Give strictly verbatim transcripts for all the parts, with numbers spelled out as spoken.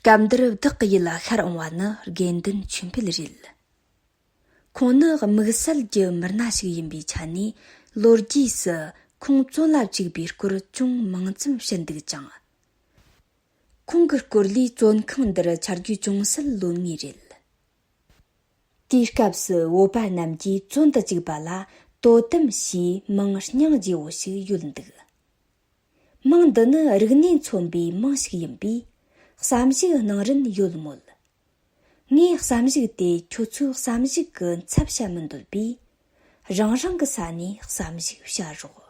སྐབས་འདིར་བདག་གི་ཡིད་ལ་ཤར་འོང་བ་ནི་དགེ་འདུན་ཆོས་འཕེལ་རེད། ཁོང་ནི་དམིགས་བསལ་གྱི་མི་སྣ་ཞིག་ཡིན་པའི་ཆ་ནས། ལོ་རྒྱུས་སུ་ཁོང་བཙོན་ལ་བཅུག་པའི་སྐོར་ཅུང་མང་ཙམ་བཤད་འདུག་ཅིང་། ཁོང་གི་སྐོར་ལས་བཙོན་ཁང་འདིར་ཆ་རྒྱུས་ཅུང་ཟད་ལོན་ངེས་རེད། དེའི་སྐབས་སུ་བོད་པ་རྣམས་ཀྱིས་བཙོན་དུ་བཅུག་པ་ལ་དོ་དམ་ཞེས་མིང་སྙིང་རྗེ་བོ་ཞིག་ཡོད་འདུག། མིང་འདི་ནི་རིག་གནས་མཚོན་པའི་མིང་ཞིག་ཡིན་པས། བསམ་གཞིག་གནང་རིན་ཡོད་མོད། ངས་བསམ་གཞིག་དེ་ཁྱོད་ཚོའི་བསམ་གཞིག་གི་ཚབ་བྱ་མི་འདོད་པས། རང་རང་གི་ས་ནས་བསམ་གཞིག་བྱ་རོགས།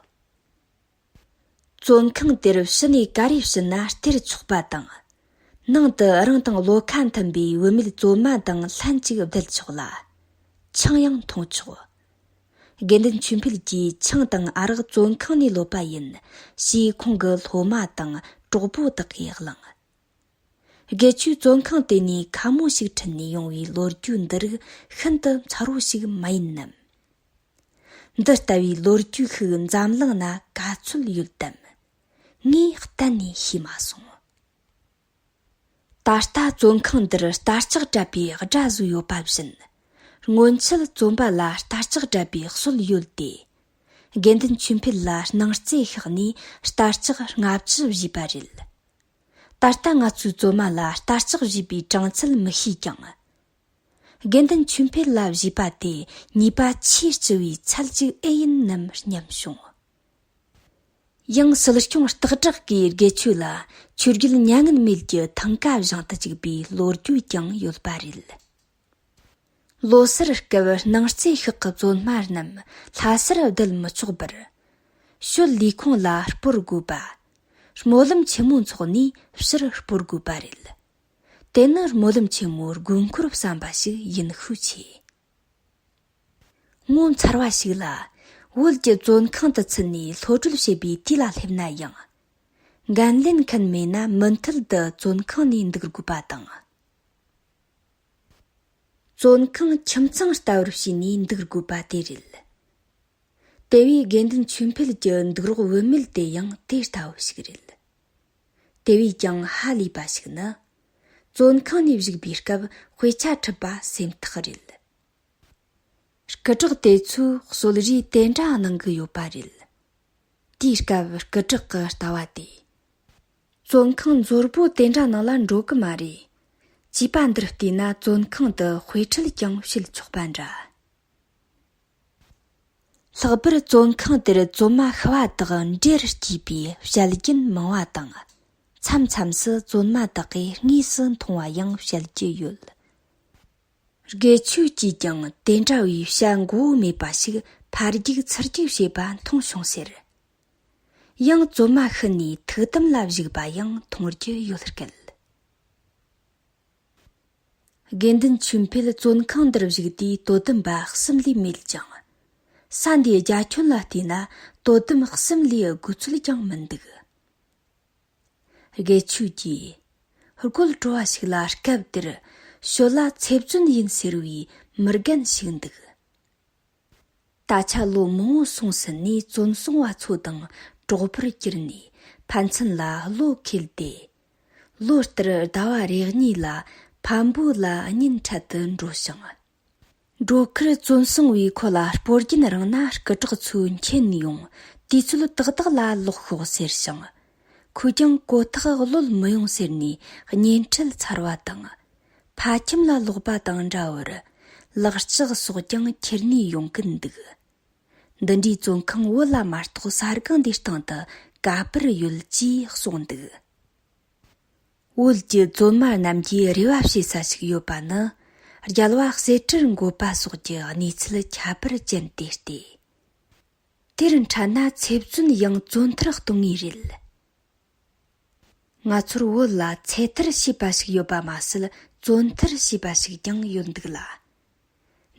བཙོན་ཁང་དེར་ཕྱི་ནས་ག་རེ་བྱིན་ན་སྟེར་ཆོག་པ་དང་། ནང་དུ་རང་དང་བློ་ཁ་མཐུན་པའི་བུད་མེད་བཙོན་མ་དང་ལྷན་ཅིག་བསྡད་ཆོག་ལ། ཆང་ཡང་འཐུང་ཆོག། དགེ་འདུན་ཆོས་འཕེལ་གྱིས་ཆང་དང་ཨ་རག་བཙོན་ཁང་ནས་ལོབས་པ་ཡིན་ཞེས་ཁོང་གི་སློབ་མ་དང་གྲོགས་པོ་དག་གིས་གླེང་། དགེ་ཆོས་བཙོན་ཁང་དེ་ནས་ཁ་མོ་ཞིག་ཁྲིད་ནས་ཡོང་བའི་ལོ་རྒྱུས་འདི་རིགས་ཤིན་ཏུ་མཚར་བོ་ཞིག་མ་ཡིན་ནམ། འདི་ལྟ་བུའི་ལོ་རྒྱུས་ཤིག་འཛམ་གླིང་ན་ག་ཚོད་ཡོད་དམ། ངས་གཏན་ནས་ཤེས་མ་སོང་། ད་ལྟ་བཙོན་ཁང་འདིར་རྟ་ལྕག་བྲབས་པའི་སྒྲ་བཟོས་ཡོད་པ་བཞིན། སྔོན་ཆད་བཙོན་པ་ལ་རྟ་ལྕག་བྲབས་པའི་སྲོལ་ཡོད་དེ། དགེ་འདུན་ཆོས་འཕེལ་ལ་སྣང་རྩེ་ཤག་ནས་རྟ་ལྕག་ལྔ་བཅུ་བཞེས་པ་རེད། ད་ལྟ་ང་ཚོའི་བཙོན་མ་ལ་རྟ་ལྕག་བཞེས་པའི་གྲངས་ཚད་མི་ཤེས་ཀྱང་། དགེ་འདུན་ཆོས་འཕེལ་ལ་བཞེས་པ་དེ་ཉེས་པ་ཆེས་ལྕི་བའི་ཚད་ཅིག་ཨེ་ཡིན་ནམ་སྙམ་བྱུང་། ཡང་སྲིད་སྐྱོང་སྟག་བྲག་གིས་དགེ་ཆོས་ལ་ཆོས་རྒྱལ་མྱ་ངན་མེད་ཀྱི་ཐང་ཀ་བཞེངས་དུ་བཅུག་པའི་ལོ་རྒྱུས་ཀྱང་ཡོད་པ་རེད། ལོ་སར་སྐབས་སྣང་རྩེ་ཤག་གི་བཙོན་མ་རྣམས་ལྷ་སར་བསྡད་མི་ཆོག་པར། ཞོལ་ལས་ཁུངས་ལ་སྤོར་དགོས་པ། སྨོན་ལམ་ཆེན་མོ་འཚོགས་ནས་ཕྱིར་སྤོར་དགོས་པ་རེད། དེ་ནི་སྨོན་ལམ་ཆེན་མོའི་དགོས་མཁོར་བསམ་པ་ཞིག་ཡིན་ཤས་ཆེ། ངོ་མཚར་བ་ཞིག་ལ། བོད་ཀྱི་བཙོན་ཁང་དུ་ཚུད་ནས་གློད་གྲོལ་བྱེད་པའི་དུས་ལ་སླེབས་ན་ཡང་། འགན་ལེན་མཁན་མེད་ན་མུ་མཐུད་དུ་བཙོན་ཁང་ནས་འདུག་དགོས་པ་དང་། བཙོན་ཁང་ཁྱིམ་ཚང་ལྟ་བུར་བྱས་ནས་འདུག་དགོས་པ་དེ་རེད། དེ་བས་དགེ་འདུན་ཆོས་འཕེལ་གྱི་འདུག་རོགས་བུད་མེད་དེ་ཡང་དེ་ལྟ་བུ་ཞིག་རེད། དེ་བས་ཀྱང་ཧ་ལས་པ་ཞིག་ནི། བཙོན་ཁང་ནས་བཞུགས་པའི་སྐབས་དཔེ་ཆ་ཁྲིད་པ་སེམས་ཐག་རེད། སྐུ་དྲག་དེ་ཚོས་གསོལ་རས་དེ་འདྲ་གནང་གི་ཡོད་པ་རེད། དེའི་སྐབས་སྐུ་དྲག་གི་ལྟ་བ་དེ། བཙོན་ཁང་འཛོལ་པོ་དེ་འདྲ་ནང་ལ་འགྲོ་གི་མ་རེད། ཅེས་པ་འདིར་བལྟས་ན་བཙོན་ཁང་དུ་དཔེ་ཁྲིད་ཀྱང་བྱེད་ཆོག་པ་འདྲ། ལྷག་པར་བཙོན་ཁང་དེར་བཙོན་མ་ཤི་བ་དག་འདྲེར་སྐྱེས་པའི་བཤད་རྒྱུན་མང་བ་དང་། མཚམས་མཚམས་སུ་བཙོན་མ་དག་གིས་དངོས་སུ་མཐོང་བ་ཡང་བཤད་ཀྱི་ཡོད། དགེ་ཆོས་ཀྱིས་ཀྱང་དེ་འདྲ་བའི་བྱ་མགོ་བོ་མེད་པ་ཞིག་ཕར་རྒྱུག་ཚུར་རྒྱུག་བྱེད་པ་མཐོང་བྱུང་ཟེར། ཡང་བཙོན་མ་ཤི་ནས་ཐུགས་དམ་ལ་བཞུགས་པ་ཡང་མཐོང་རྒྱུ་ཡོད་སྐད། དགེ་འདུན་ཆོས་འཕེལ་བཙོན་ཁང་འདིར་བཞུགས་དུས་དོ་དམ་པ་གསུམ་ལས་མེད་ཅིང་། ས་འདིའི་རྒྱ་ཁྱོན་ལ་བལྟས་ན་དོ་དམ་གསུམ་ལས་དགོས་ཚུལ་ཀྱང་མི་འདུག། དགེ་ཆོས་ཀྱིས། རྒོད་བྲོ་བ་ཞིག་ལ་སྐབས་དེར་ཞོལ་ལ་ཚེ་བཙོན་ཡིན་ཟེར་བའི་མི་རྒན་ཞིག་འདུག། ད་ཆ་ལོ་མང་བོ་སོང་ཟིན་ནས་བཙོན་སྲུང་བ་ཚོ་དང་གྲོགས་པོར་གྱུར་ནས་ཕན་ཚུན་ལ་བློ་ཁེལ་ཏེ། ལོ་ལྟར་ཟླ་བ་རེ་གཉིས་ལ་འཕན་པོ་ལ་གཉེན་འཕྲད་དུ་འགྲོ་ཞིང་། འགྲོ་ཁར་བཙོན་སྲུང་བས་ཁོ་ལ་སྤོ་རྒྱུན་རིང་ན་སྐུ་དྲག་ཚོས་མཁྱེན་ཡོང་དུས་ཚོད་ཏག་ཏག་ལ་ལོག་ཤོག་ཟེར་ཞིང་། ཁོས་ཀྱང་གོ་ཐག་གློད་མི་ཡོང་ཟེར་ནས་གཉེན་འཕྲད་ཚར་བ་དང་། ཕ་ཁྱིམ་ལ་ལོག་པ་དང་འདྲ་བར་ལག་ལྕགས་སོགས་ཀྱང་ཁྱེར་ནས་ཡོང་གིན་འདུག། འདི་འདྲའི་བཙོན་ཁང་བོད་ལ་མ་གཏོགས་ས་སྒང་འདིའི་སྟེང་དུ་ག་པར་ཡོད་ཅེས་གསུངས་འདུག། བོད་ཀྱི་བཙོན་མ་རྣམས་ཀྱིས་རེ་བ་བྱེད་ས་ཞིག་ཡོད་པ་ནི། རྒྱལ་བ་གསེར་ཁྲིར་འགོད་པ་སོགས་ཀྱི་གནས་ཚུལ་ཁྱད་པར་ཅན་དེ་སྟེ། དེར་འཕྲད་ན་ཚེ་བཙོན་ཡང་བཙོན་ཐར་གཏོང་ངེས་རེད། ང་ཚོར་བོད་ལ་ཚེ་ཐར་ཞེས་པ་ཞིག་ཡོད་པ་མ་ཟད། བཙོན་ཐར་ཞེས་པ་ཞིག་ཀྱང་ཡོད་འདུག་ལ།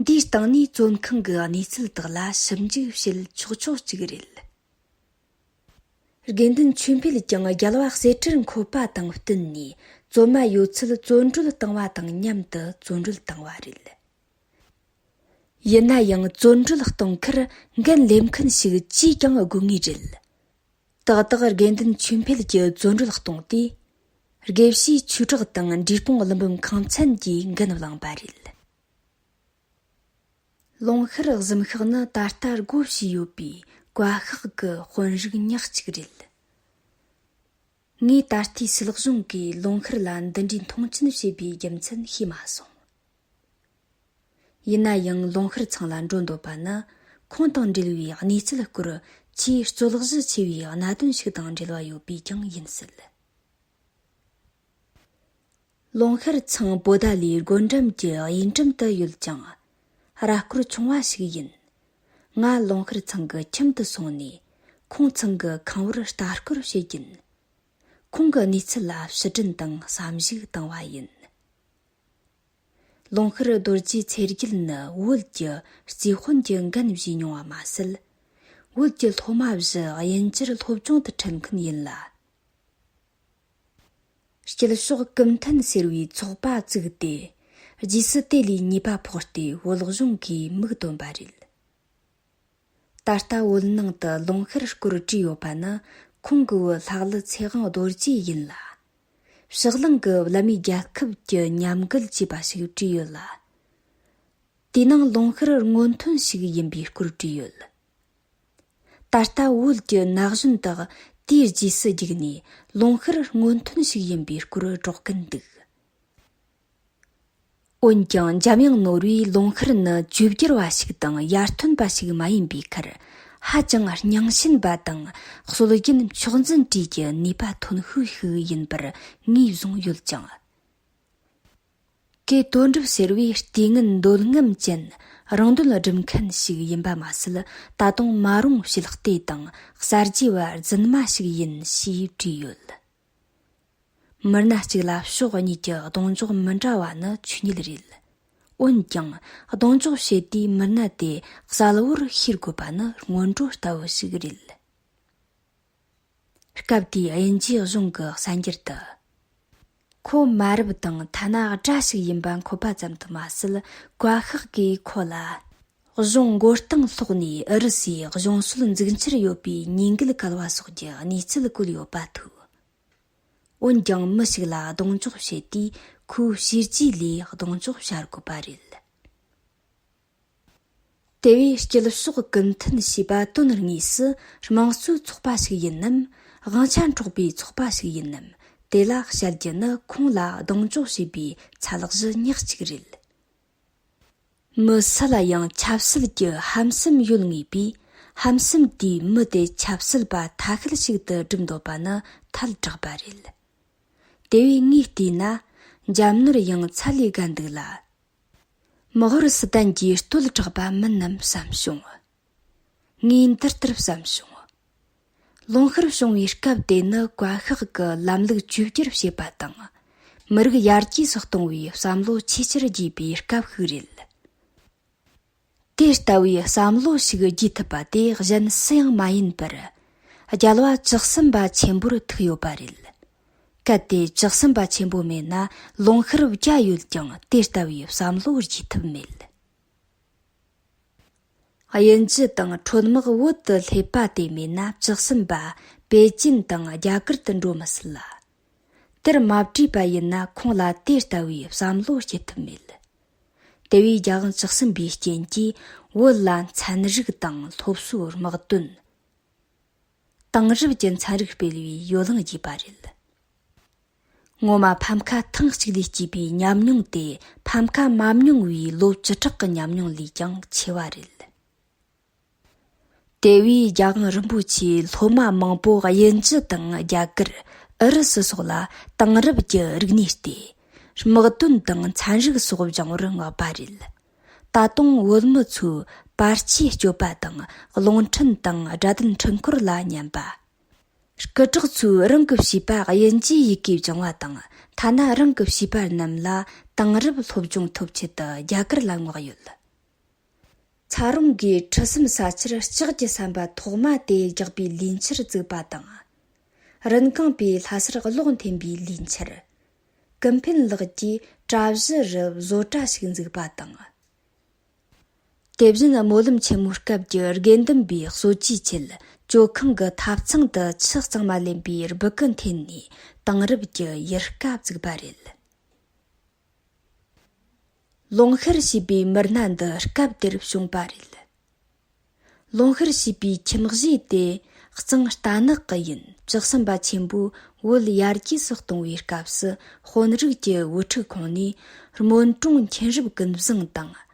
འདིའི་སྟེང་ནས་བཙོན་ཁང་གི་གནས་ཚུལ་དག་ལ་ཞིབ་འཇུག་བྱེད་ཆོག་ཆོག་ཅིག་རེད། དགེ་འདུན་ཆོས་འཕེལ་ཀྱང་རྒྱལ་བ་གསེར་ཁྲིར་འཁོད་པ་དང་བསྟུན་ནས་བཙོན་མ་ཡོད་ཚད་བཙོན་གྲོལ་བཏང་བ་དང་མཉམ་དུ་བཙོན་གྲོལ་བཏང་བ་རེད། ཡིན་ན་ཡང་བཙོན་གྲོལ་གཏོང་ཁར་འགན་ལེན་མཁན་ཞིག་ཅིས་ཀྱང་དགོས་ངེས་རེད། ཏག་ཏག་དགེ་འདུན་ཆོས་འཕེལ་གྱིས་བཙོན་གྲོལ་གཏོང་དུས། དགེ་བཤེས་ཆོས་གྲགས་དང་འབྲས་སྤུངས་ཀླུ་འབུམ་ཁང་ཚན་གྱིས་འགན་བླངས་པ་རེད། ལུང་ཤུར་གཟིམ་ཤག་ནི་ད་ལྟ་སྒོ་ཕྱེས་ཡོད་པའི་བཀའ་ཤག་གི་དཔོན་རིགས་ཉག་གཅིག་རེད། ངས་ད་ལྟའི་སྲིད་གཞུང་གིས་ལུང་ཤུར་ལ་འདི་འདྲའི་མཐོང་ཆེན་བྱེད་པའི་རྒྱུ་མཚན་ཤེས་མ་སོང་། ཡིན་ན་ཡང་ལུང་ཤུར་ཚང་ལ་འགྲོ་འདོད་པ་ནི། ཁོང་དང་འབྲེལ་བའི་གནས་ཚུལ་སྐོར་ཆེས་རྩོད་གཞི་ཆེ་བའི་གནད་དོན་ཞིག་དང་འབྲེལ་བ་ཡོད་པས་ཀྱང་ཡིན་སྲིད། ལུང་ཤུར་ཚང་བོད་ཟླ་ལིའི་སྒོ་འགྲམ་གྱི་གཡས་འགྲམ་དུ་ཡོད་ཅིང་། ར་སྐོར་ཆུང་བ་ཞིག་ཡིན། ང་ལུང་ཤུར་ཚང་གི་ཁྱིམ་དུ་སོང་ནས། ཁོང་ཚང་གི་ཁང་བར་ལྟ་སྐོར་བྱེད་ཀྱིན། ཁོང་གི་གནས་ཚུལ་ལ་ཕྱིར་དྲན་དང་བསམ་གཞིག་བཏང་བ་ཡིན། ལུང་ཤུར་རྡོ་རྗེ་ཚེ་རྒྱལ་ནི་བོད་ཀྱི་རྩིས་དཔོན་གྱི་འགན་བཞེས་མྱོང་བ་མ་ཟད། བོད་ཀྱི་སློབ་མ་བཞི་དབྱིན་ཇིར་སློབ་སྦྱོང་དུ་ཁྲིད་མཁན་ཡིན་ལ། སྐྱིད་ཤོག་ཀུན་ལྡན་ཟེར་བའི་ཚོགས་པ་བཙུགས་ཏེ། རྗེས་སུ་དེ་ལས་ཉེས་པ་ཕོག་སྟེ་བོད་གཞུང་གིས་མིག་བཏོན་པ་རེད། ད་ལྟ་བོད་ནང་དུ་ལུང་ཤུར་སྐོར་བྲིས་ཡོད་པ་ནི། ཁོང་གི་བུ་ལྷ་གླུ་ཚེ་དབང་རྡོ་རྗེ་ཡིན་ལ། ཕྱག་གླིང་གི་བླ་མའི་རྒྱལ་ཁབ་ཀྱི་ཉམས་རྒུད་ཅེས་པ་ཞིག་བྲིས་ཡོད་ལ། དེའི་ནང་ལུང་ཤུར་སྔོན་ཐོན་ཞིག་ཡིན་པའི་སྐོར་བྲིས་ཡོད། ད་ལྟ་བོད་ཀྱི་ན་གཞོན་དག་དེའི་རྗེས་སུ་རྒྱུགས་ནས། ལུང་ཤུར་སྔོན་ཐོན་ཞིག་ཡིན་པའི་སྐོར་སྒྲོག་གིན་འདུག་འོན་ཀྱང་འཇམ་དབྱངས་ནོར་བུས་ལུང་ཤུར་ནི་བཅོས་བསྒྱུར་བ་ཞིག་དང་ཡར་ཐོན་པ་ཞིག་མ་ཡིན་པའི་ཁར། ཧ་ཅང་རྙིང་ཞེན་པ་དང་སྲོལ་རྒྱུན་མཆོག་འཛིན་བྲིས་ཀྱི་ནུས་པ་ཐོན་ཤུགས་ཤིག་ཡིན་པར་ངོས་བཟུང་ཡོད་ཅིང་། གེ་དོན་གྲུབ་ཟེར་བས་ལྟས་ངན་འདོད་རྔམ་ཅན། རང་འདོད་སྒྲུབ་མཁན་ཞིག་ཡིན་པ་མ་ཟད། ད་དུང་མ་རུངས་བྱེད་གཏེ་དང་གསར་བརྗེ་བ་རྫུན་མ་ཞིག་ཡིན་ཞེས་བྲིས་ཡོད། མི་སྣ་གཅིག་ལ་ཕྱོགས་གཉིས་ཀྱི་གདེང་འཇོག་མི་འདྲ་བ་ནི་ཆོས་ཉིད་རེད། འོན་ཀྱང་གདེང་འཇོག་བྱེད་དུས་མི་སྣ་དེ་གསལ་བོར་ཤེས་དགོས་པ་ནི་སྔོན་འགྲོ་ལྟ་བུ་ཞིག་རེད། སྐབས་དེའི་དབྱིན་ཇིའི་གཞུང་གི་གསར་འགྱུར་དུ། ཁོ་མ་རབས་དང་ཐ་ན་དགྲ་ཞིག་ཡིན་པ་འཁོད་པ་ཙམ་དུ་མ་ཟད། བཀའ་ཤག་གིས་ཁོ་ལ། གཞུང་མགོ་རྟིང་སློག་ནས་ཨུ་རུ་སུའི་གཞུང་སྲོལ་འཛུགས་འཆར་ཡོད་པའི་ཉེས་འགུལ་བཀལ་བ་སོགས་ཀྱི་གནས་ཚུལ་བཀོད་ཡོད་པ་ཐོས། འོན་ཀྱང་མི་ཞིག་ལ་གདེང་འཇོག་བྱེད་དུས་ཁོའི་བྱས་རྗེས་ལས་གདེང་འཇོག་བྱ་དགོས་པ་རེད། དེ་བས་སྐྱེད་ཕྱོགས་ཀུན་མཐུན་ཞེས་པ་དོན་དངོས་སུ་དམངས་གཙོའི་ཚོགས་པ་ཞིག་ཡིན་ནམ། དབང་ཆ་འཕྲོག་པའི་ཚོགས་པ་ཞིག་ཡིན་ནམ། དེ་ལ་བཤད་རྒྱུ་ནི་ཁོང་ལ་གདེང་འཇོག་བྱེད་པའི་ཚད་གཞི་ཉག་གཅིག་རེད། མི་སུ་ལ་ཡང་ཆབ་སྲིད་ཀྱི་ཧམ་སེམས་ཡོད་ངེས་པས། ཧམ་སེམས་དེས་མི་དེ་ཆབ་སྲིད་པ་ཐ་ཤལ་ཞིག་ཏུ་སྒྲུབ་འདོད་པ་ནི་ཐལ་དྲགས་པ་རེད། དེ་བས་ངས་བལྟས་ན། འཇམ་ནོར་ཡང་ཚད་ལས་བརྒལ་འདུག་ལ། མི་ཧོར་སི་ཏན་གྱིས་བསྟོད་དྲགས་པ་མིན་ནམ་བསམ་བྱུང་། ངས་འདི་ལྟར་བསམ་བྱུང་། ལུང་ཤུར་བྱུང་བའི་སྐབས་དེ་ནི་བཀའ་ཤག་གི་ལམ་ལུགས་བཅོས་བསྒྱུར་བྱེད་པ་དང་། མི་རིགས་ཡར་རྒྱས་སུ་གཏོང་བའི་བསམ་བློ་ཆེས་ཆེར་རྒྱས་པའི་སྐབས་ཤིག་རེད། དེ་ལྟ་བུའི་བསམ་བློ་ཞིག་རྒྱས་ཐུབ་པ་དེ་གཞན་སུ་ཡང་མ་ཡིན་པར། རྒྱལ་བ་བཅུ་གསུམ་པ་ཆེན་པོར་ཐུག་ཡོད་པ་རེད། གལ་ཏེ་བཅུ་གསུམ་པ་ཆེན་པོ་མེད་ན། ལུང་ཤུར་བརྒྱ་ཡོད་ཀྱང་དེ་ལྟ་བུའི་བསམ་བློ་རྒྱས་ཐུབ་མེད། དབྱིན་ཇི་དང་ཁྲོན་དམག་བོད་དུ་སླེབས་པ་དེ་མེད་ན། བཅུ་གསུམ་པ་པེ་ཅིན་དང་རྒྱ་གར་དུ་འགྲོ་མི་སྲིད་ལ། དེར་མ་བྲོས་པ་ཡིན་ན། ཁོང་ལ་དེ་ལྟ་བུའི་བསམ་བློ་སྐྱེ་ཐུབ་མེད། དེ་བས་རྒྱལ་དབང་བཅུ་གསུམ་པའི་རྐྱེན་གྱིས་བོད་ལ་ཚན་རིག་དང་སློབ་གསོའི་དམག་དོན། དེང་རབས་ཀྱི་ཚན་རིག་སྤེལ་བའི་ཡོ་ལང་རྒྱས་པ་རེད། ངོ་མ་ཕམ་ཁ་ཐེངས་གཅིག་ལས་སྐྱེས་པའི་ཉམས་མྱོང་དེ། ཕམ་ཁ་མ་མྱོང་བའི་ལོ་བཅུ་ཕྲག་གི་ཉམས་མྱོང་ལས་ཀྱང་ཆེ་བ་རེད། དེ་བས་རྒྱལ་དབང་རིན་པོ་ཆེའི་སློབ་མ་མང་པོ་དབྱིན་ཇི་དང་རྒྱ་གར། ཨུ་རུ་སུ་སོགས་ལ་དེང་རབས་ཀྱི་རིག་གནས་ཏེ། དམག་དོན་དང་ཚན་རིག་སོགས་སྦྱང་བར་མངགས་པ་རེད། ད་དུང་བོད་མི་ཚོས་པར་ཆས་སྤྱོད་པ་དང་། རླུང་འཕྲིན་དང་སྒྲ་ལྡན་འཕྲུལ་འཁོར་ལ་ཉན་པ། སྐུ་དྲག་ཚོས་རང་གི་བྱིས་པ་དབྱིན་ཇིའི་ཡི་གེ་སྦྱང་བ་དང་། ཐ་ན་རང་གི་བྱིས་པ་རྣམས་ལ་དེང་རབས་སློབ་སྦྱོང་ཐོབ་ཆེད་དུ་རྒྱ་གར་ལ་མངགས་ཡོད། ཚ་རུང་གིས་ཁྲི་སེམས་ས་ཆར་ལྕགས་ཀྱི་ཟམ་པ་ཐོག་མ་དེ་རྒྱག་པའི་ལས་འཆར་བཙུགས་པ་དང་། རིན་གོང་པས་ལྷ་སར་གློག་འཐེན་པའི་ལས་འཆར། ཀུན་ཕན་ལགས་ཀྱིས་གྲྭ་བཞི་རུ་བཟོ་གྲྭ་ཞིག་འཛུགས་པ་དང་། དེ་བཞིན་སྨོན་ལམ་ཆེན་མོའི་སྐབས་ཀྱི་དགེ་འདུན་པའི་གསོ་བཅོས་ཆེད་ ཇོ་ཁང་གི་ཐབ་ཚང་དུ་ཆུ་གཙང་མ་ལེན་པའི་སྦུ་གུ་འཐེན་ནས་དེང་རབས་ཀྱི་ཡུལ་སྐད་བཙུགས་པ་རེད། ལུང་ཤུར་ཞེས་པའི་མི་སྣ་འདི་སྐབས་དེར་བྱུང་བ་རེད། ལུང་ཤུར་ཞེས་པའི་ཁྱིམ་གཞིས་དེ་གཙང་རྟ་ནག་གི་ཡུལ་བྱི་ཟམ་པ་ཆེན་པོའི་བོད་ཡར་རྒྱས་སུ་གཏོང་བའི་སྐབས་སུ་དཔོན་རིགས་ཀྱི་བུ་ཕྲུག་ཁོངས་ནས་སྨོན་གྲོང་མཁྱེན་རབ་ཀུན་བཟང་དང་།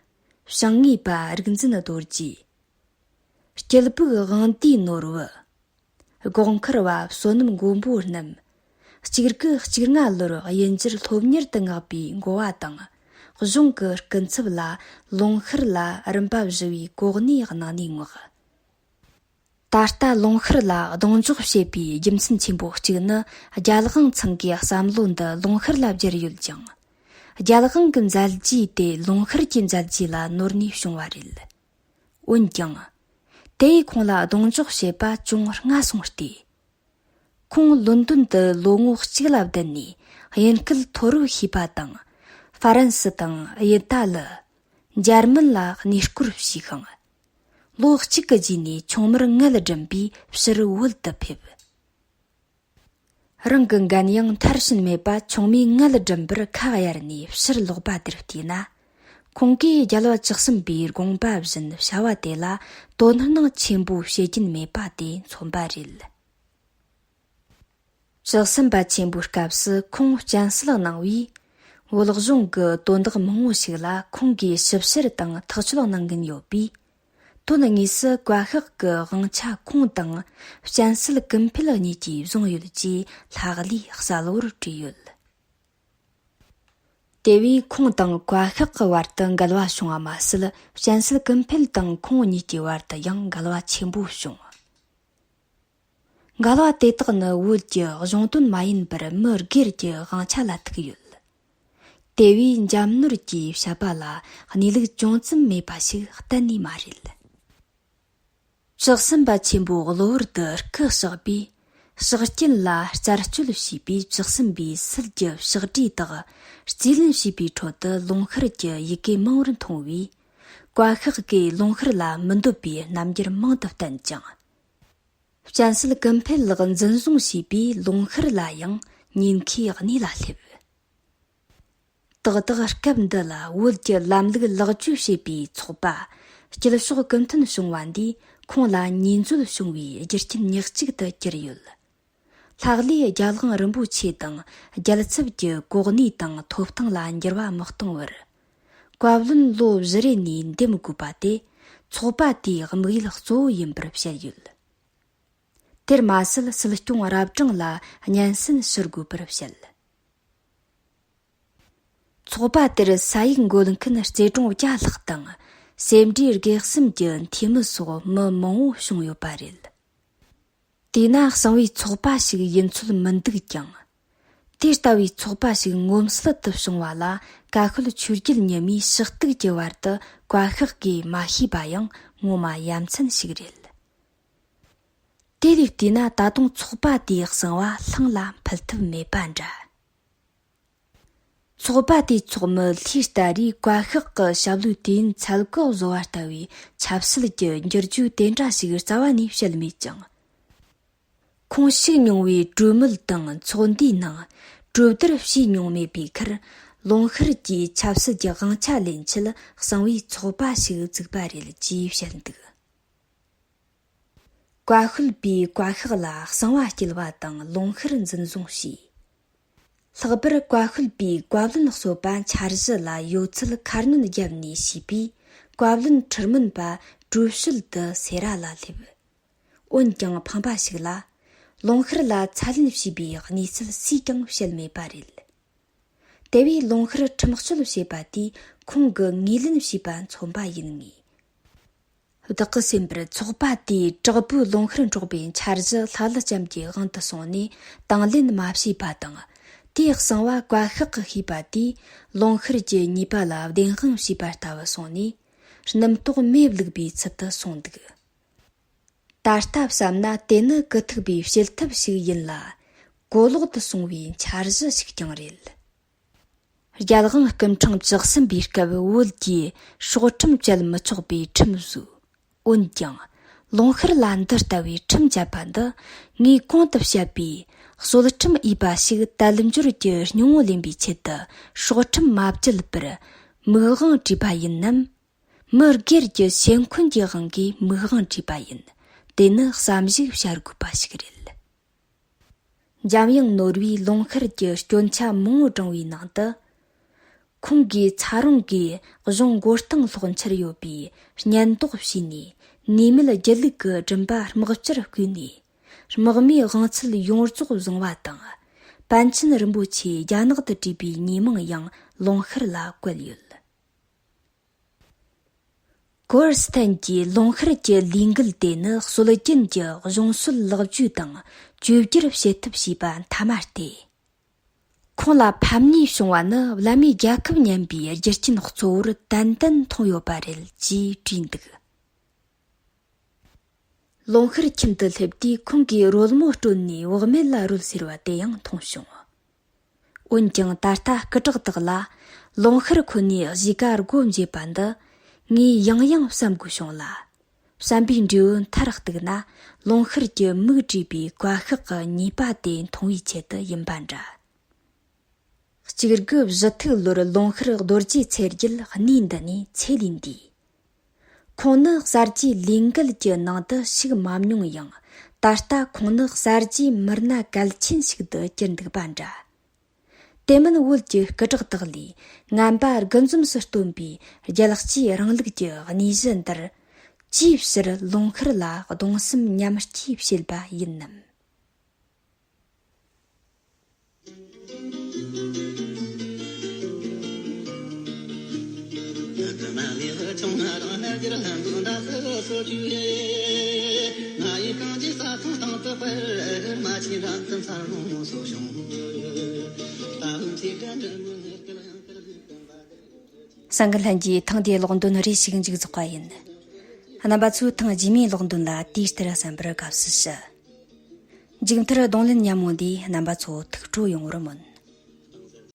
བྱང་ངེས་པ་རིག་འཛིན་རྡོ་རྗེ། སྐྱིད་པོའི་དབང་འདུས་ནོར་བུ། སྒོག་མཁར་བ་བསོད་ནམས་མགོན་པོ་རྣམས། གཅིག་དགུ་གཅིག་ལྔ་ལོར་དབྱིན་ཇིར་སློབ་གཉེར་དུ་མངགས་པའི་འགོ་བ་དང་། གཞུང་གི་སྐུ་ཚབ་ལ་ལུང་ཤུར་ལ་རིམ་པ་བཞི་བའི་གོ་གནས་གནང་ནས་མངགས། ད་ལྟ་ལུང་ཤུར་ལ་གདོང་འཇོག་བྱེད་པའི་རྒྱུ་མཚན་ཆེན་པོ་གཅིག་ནི། རྒྱལ་དབང་ཚང་གི་བསམ་བློ་འདི་ལུང་ཤུར་ལ་བསྒྱུར་ཡོད་ཅིང་། རྒྱལ་དབང་གི་མཛད་རྗེས་དེ་ལུང་ཤུར་གྱི་མཛད་རྗེས་ལ་ནོར་ནས་བྱུང་བ་རེད། འོན་ཀྱང་། དེ་ཡིས་ཁོང་ལ་གདོང་འཇོག་བྱེད་པ་ཅུང་སྔ་སོང་སྟེ། ཁོང་ལོན་ཏོན་དུ་ལོ་ངོ་གཅིག་ལ་བསྡད་ནས་དབྱིན་སྐད་མཐོ་རུ་ཤེས་པ་དང་། ཧྥ་རན་སི་དང་ཨི་ཏཱ་ལི། འཇར་མན་ལ་གནས་སྐོར་བྱས་ཤིང་། ལོ་གཅིག་གི་རྗེས་ནས་ཆུང་མར་མངལ་སྦྲུམ་པས་ཕྱིར་བོད་དུ་ཕེབས། རང་གི་འགན་ཡང་མཐར་ཕྱིན་མེད་པ་ཆུང་མས་མངལ་སྦྲུམ་པར་ཁ་གཡར་ནས་ཕྱིར་ལོག་པ་དེར་བལྟས་ན། ཁོང་གིས་རྒྱལ་བ་བཅུ་གསུམ་པའི་དགོངས་པ་བཞིན་བྱ་བ་དེ་ལ་དོ་སྣང་ཆེན་པོ་བྱེད་ཀྱིན་མེད་པ་དེ་མཚོན་པ་རེད། བཅུ་གསུམ་པ་ཆེན་པོའི་སྐབས་སུ་ཁོང་སྤྱན་སྲེག་གནང་བས། བོད་གཞུང་གི་དོན་དག་མང་བོ་ཞིག་ལ་ཁོང་གིས་ཞིབ་བཤེར་དང་ཐག་གཅོད་གནང་གིན་ཡོད་པས། དོན་དངོས་སུ་བཀའ་ཤག་གི་དབང་ཆ་ཁོང་དང་སྤྱན་སྲེད་ཀུན་འཕེལ་གཉིས་ཀྱིས་བཟུང་ཡོད་ཅེས་ལྷག་ལུས་གསལ་བོར་བྲིས་ཡོད། དེ་བས་ཁོང་དང་བཀའ་ཤག་གི་བར་དུ་འགལ་བ་བྱུང་བ་མ་ཟད། སྤྱན་སྲེད་ཀུན་འཕེལ་དང་ཁོང་གཉིས་ཀྱི་བར་དུ་ཡང་འགལ་བ་ཆེན་པོ་བྱུང་། འགལ་བ་དེ་དག་ནི་བོད་ཀྱི་གཞུང་དོན་མ་ཡིན་པར་མི་སྒེར་གྱི་དབང་ཆ་ལ་ཐུག་ཡོད། དེ་བས་འཇམ་ནོར་གྱིས་བཤད་པ་ལ་གནས་ལུགས་ཅུང་ཙམ་མེད་པ་ཞིག་གཏན་ནས་མ་རེད། བཅུ་གསུམ་པ་ཆེན་པོ་གློ་བུར་དུ་སྐུ་གཤེགས་པས། གཤེགས་རྐྱེན་ལ་རྩད་གཅོད་བྱས་པའི་བཅུ་གསུམ་པའི་སྲིད་ཀྱི་ཕྱག་བྲིས་དག་རྩིས་ལེན་བྱས་པའི་ཁྲོད་དུ་ལུང་ཤུར་གྱི་ཡི་གེ་མང་བར་མཐོང་བས། བཀའ་ཤག་གིས་ལུང་ཤུར་ལ་མི་འདོད་པའི་རྣམ་འགྱུར་མང་དུ་བསྟན་ཅིང་། སྤྱན་སྲེད་ཀུན་འཕེལ་ལགས་འཛིན་བཟུང་བྱས་པས་ལུང་ཤུར་ལ་ཡང་ཉེན་ཁའི་གནས་ལ་སླེབས། ཏག་ཏག་སྐབས་འདི་ལ་བོད་ཀྱི་ལམ་ལུགས་ལེགས་བཅོས་བྱས་པའི་ཚོགས་པ། སྐྱིད་ཕྱོགས་ཀུན་མཐུན་བྱུང་བ་འདིས་ཁོང་ལ་ཉེས་འཛུགས་བྱུང་བའི་རྒྱུ་རྐྱེན་ཉག་གཅིག་ཏུ་གྱུར་ཡོད། ལྷག་ལས་རྒྱལ་དབང་རིན་པོ་ཆེ་དང་རྒྱལ་ཚབ་ཀྱི་གོ་གནས་དང་ཐོབ་ཐང་ལ་འགྱུར་བ་མི་གཏོང་བར། བཀའ་བློན་ལོ་བཞི་རེ་ནས་འདེམས་དགོས་པ་དེ་ཚོགས་པ་དེའི་དམིགས་ཡུལ་གཙོ་བོ་ཡིན་པར་བཤད་ཡོད། དེར་མ་ཟད་སྲིད་སྐྱོང་རབ་གྲངས་ལ་སྙན་སེང་ཞུ་དགོས་པར་བཤད། ཚོགས་པ་དེར་ས་ཡིག་འགོད་མཁན་རྩེ་གྲོང་བརྒྱ་ལྷག་དང་། སེ་འབྲས་དགེ་གསུམ་གྱི་འཐུས་མི་སོགས་མི་མང་བོ་བྱུང་ཡོད་པ་རེད། དེས་ན་གསང་བའི་ཚོགས་པ་ཞིག་ཡིན་ཚོད་མི་འདུག་ཀྱང་། དེ་ལྟ་བུའི་ཚོགས་པ་ཞིག་ངོ་མཚར་དུ་བྱུང་བ་ལ་བཀའ་ཤོད་ཆོས་རྒྱལ་ཉི་མའི་ཕྱག་རྟགས་ཀྱི་བར་དུ་བཀའ་ཤག་གིས་མ་ཤེས་པ་ཡང་ངོ་མ་ཡ་མཚན་ཞིག་རེད། དེ་ལས་བལྟས་ན་ད་དུང་ཚོགས་པ་དེའི་གསང་བ་ལྷང་ལ་འཕུལ་ཐབས་མེད་པ་འདྲ། ཚོགས་པ་དེའི་ཚོགས་མི་ལྷའི་སྟ་རེས་བཀའ་ཤག་གི་ཞབས་ལུས་དུས་ཡུན་ཚད་བཀག་བཟོ་བ་ལྟ་བུའི་ཆབ་སྲིད་ཀྱི་འགྱུར་བཅོས་དེ་འདྲ་ཞིག་རྩ་བ་ནས་བཤད་མེད་ཅིང་། ཁོང་ཞུགས་མྱོང་བའི་གྲོས་མོལ་དང་ཚོགས་འདུའི་ནང་གྲོས་བསྡུར་བྱས་མྱོང་མེད་པའི་ཁར། ལུང་ཤུར་གྱིས་ཆབ་སྲིད་ཀྱི་དབང་ཆ་ལེན་ཆེད་གསང་བའི་ཚོགས་པ་ཞིག་བཙུགས་པ་རེད་ཅེས་བཤད་འདུག་བཀའ་ཤོད་པས་བཀའ་ཤག་ལ་གསང་བ་སྐྱེལ་བ་དང་ལུང་ཤུར་འཛིན་བཟུང་བྱས། ལྷག་པར་བཀའ་ཤོད་པས་བཀའ་བློན་གསོད་པ་འཆར་གཞི་ལ་ཡོད་ཚུལ་ཁ་སྣོན་བརྒྱབ་ནས་བྱས་པས། བཀའ་བློན་ཁྲིར་མོན་པ་གྲོས་ཤུལ་དུ་སེ་ར་ལ་སླེབས། འོན་ཀྱང་ཕངས་པ་ཞིག་ལ། ལུང་ཤུར་ལ་ཚད་ལེན་བྱས་པའི་གནས་ཚུལ་སུས་ཀྱང་བཤད་མེད་པ་རེད། དེ་བས་ལུང་ཤུར་ཁྲིམས་གཅོད་བྱས་པ་དེས་ཁོང་གི་ངོས་ལེན་བྱས་པ་མཚོན་པ་ཡིན་ངེས། བདག་གི་སེམས་པར་ཚོགས་པ་དེས་དྲག་པོའི་ལུང་ཤུར་འཕྲོག་པའི་འཆར་གཞི་ལྷ་ལུ་ལྕམ་གྱི་དབང་དུ་སོང་ནས་དང་ལེན་མ་བྱས་པ་དང་། དེའི་གསང་བ་བཀའ་ཤག་གིས་ཤེས་པ་དེས་ལུང་ཤུར་གྱི་ཉེས་པ་ལ་བདེན་དཔང་བྱས་པ་ལྟ་བུ་སོང་ནས། སྣུམ་ཐོག་མེ་བླུགས་པའི་ཚུལ་དུ་སོང་འདུག་ད་ལྟ་བསམ་ན་དེ་ནི་ཀུ་ཐུག་པའི་བྱེད་ཐབས་ཤིག་ཡིན་ལ། གོ་ལོག་ཏུ་སོང་བའི་འཆར་གཞི་ཞིག་ཀྱང་རེད། རྒྱལ་དབང་སྐུ་འཕྲེང་བཅུ་གསུམ་པའི་སྐབས་བོད་ཀྱིས་སྲོག་ཁྲིམས་བཅད་མི་ཆོག་པའི་ཁྲིམས་བཟོས། འོན་ཀྱང་། ལོང་ཤར་ལ་འདི་ལྟ་བུའི་ཁྲིམས་བཅད་པ་འདི། ངས་གོང་དུ་བཤད་པའི་གསོལ་ཁྲིམས་འོས་པ་ཞིག་དལ་འབྱོར་གྱི་སྙིང་བོ་ལེན་པའི་ཆེད་དུ་སྲོག་ཁྲིམས་མ་བཅད་པར། མིག་དབང་བྲིས་པ་ཡིན་ནམ། མི་སྒེར་གྱི་སེམས་ཁོན་གྱི་དབང་གིས་མིག་དབང་བྲིས་པ་ཡིན། དེ་ནི་བསམ་གཞིག་བྱ་དགོས་པ་ཞིག་རེད། འཇམ་དབྱངས་ནོར་བུས་ལོང་ཤར་གྱི་སྐྱོན་ཆ་མང་བོ་བགྲངས་པའི་ནང་དུ། ཁོང་གིས་ཚ་རོང་གི་གཞུང་མགོ་རྟིང་སློག་འཆར་ཡོད་པའི་སྙན་ཐོ་བྱས་ནས། ནུས་མེད་སྒྱིད་ལུག་གི་སྦྱིན་པ་དམག་སྤྱར་བསྐུལ་ནས། དམག་མིའི་དབང་ཚད་ཡོངས་རྫོགས་བཟུང་བ་དང་། པཎ་ཆེན་རིན་པོ་ཆེ་རྒྱ་ནག་ཏུ་བྲོས་པའི་ཉེས་མིང་ཡང་ལོང་ཤར་ལ་བཀལ་ཡོད། ཀོར་སི་ཐན་གྱིས་ལོང་ཤར་གྱི་ལས་འགུལ་དེ་ནི་སྲོལ་རྒྱུན་གྱི་གཞུང་སྲོལ་ལེགས་བཅོས་དང་བཅོས་བསྒྱུར་བྱེད་ཐབས་ཞེས་པ་མཐའ་མ་སྟེ། ཁོང་ལ་ཕམ་ཉེས་བྱུང་བ་ནི་བླ་མའི་རྒྱལ་ཁབ་ཉམས་པའི་རྒྱུ་རྐྱེན་གཙོ་བོར་ཏན་ཏན་མཐོང་ཡོད་པ་རེད་ཅེས་བྲིས་འདུག། ལོང་ཤར་ཁྱིམ་དུ་སླེབས་དུས་ཁོང་གིས་རོལ་མོ་དཀྲོལ་ནས་བག་མེད་ལ་རོལ་ཟེར་བ་དེ་ཡང་མཐོང་བྱུང་། འོན་ཀྱང་ད་ལྟ་སྐུ་དྲག་དག་ལ། ལོང་ཤར་ཁོ་ནས་གཞིས་ཀ་སྒོ་འབྱེད་པ་འདི་ངས་ཡང་ཡང་བསམ་དགོས་བྱུང་ལ། བསམ་པའི་འབྲས་བུ་མཐར་གཏུགས་ན། ལོང་ཤར་གྱི་མིག་བྲིས་པའི་བཀའ་ཤག་གི་ཉེས་པ་དེ་མཐོང་བའི་ཆེད་དུ་ཡིན་པ་འདྲ། གཅིག་དགུ་བཞི་ཐིག་ལོར་ལོང་ཤར་རྡོ་རྗེ་ཚེ་རྒྱལ་གནས་འདི་ནས་ཚེ་ལས་འདས། ཁོང་ནི་གསར་བརྗེའི་ལས་འགུལ་གྱི་ནང་དུ་ཞུགས་མ་མྱོང་ཡང་། ད་ལྟ་ཁོང་ནི་གསར་བརྗེའི་མི་སྣ་གལ་ཆེན་ཞིག་ཏུ་གྱུར་འདུག་པ་འདྲ། དེ་མིན་བོད་ཀྱི་སྐུ་དྲག་དག་ལས་ངན་པ་དགུ་འཛོམས་སུ་སྟོན་པའི་རྒྱལ་གཅེས་རིང་ལུགས་ཀྱི་གནས་གཞི་འདིར། ཅིའི་ཕྱིར་ལོང་ཤར་ལ་གདུང་སེམས་མཉམ་སྐྱེ་བྱེད་པ་ཡིན་ནམ། གསན་མཁན་ལྷན་རྒྱས། ཐེངས་འདིའི་ཀློག་འདོན་རེ་ཞིག་མཇུག་རྫོགས་པ་ཡིན། རྣམ་པ་ཚོས་ཐེངས་རྗེས་མའི་ཀློག་འདོན་ལ་དེའི་ལྟར་གསན་པར་དགའ་བསུ་ཞུ། མཇུག་མཐར་རྡུང་ལེན་ཉམས་མྱོང་འདིས་རྣམ་པ་ཚོ་ཐུགས་སྤྲོ་ཡོང་བར་སྨོན།